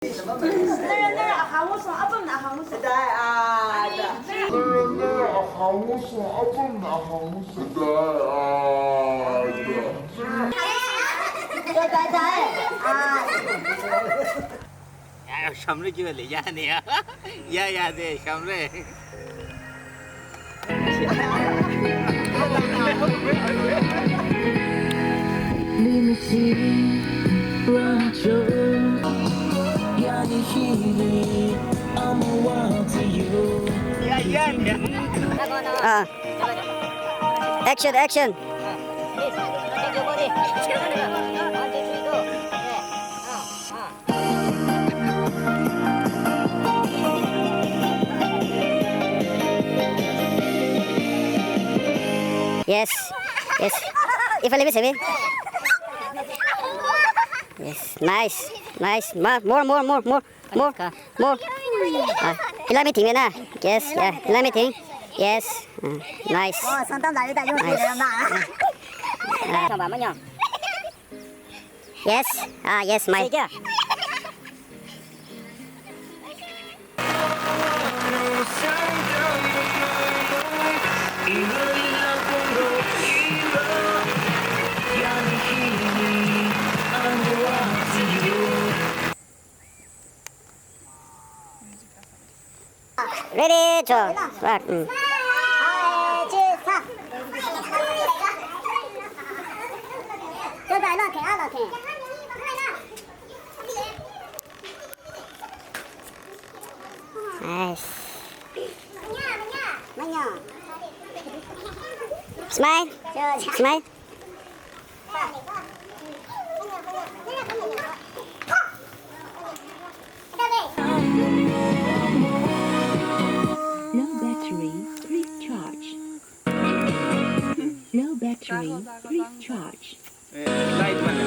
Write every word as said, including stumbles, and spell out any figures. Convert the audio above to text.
Ya, şamre ki bale, ya ne ya. Ya, ya de, şamre. Ah. Action, action. Yes. Yes. If I leave it, yes. Nice. Nice. Ma-, more, more, more, more, more, more. Ah, hila meeting na. Yes, yeah. Hila meeting. Yes. Ah, nice. Oh, sometimes I don't use it. Nice. Ah. Yes. Ah, yes, my. Ready, to start. Mm. Nice. Smile. Smile. Low battery, please charge. Low battery, please charge. Eh, light mana?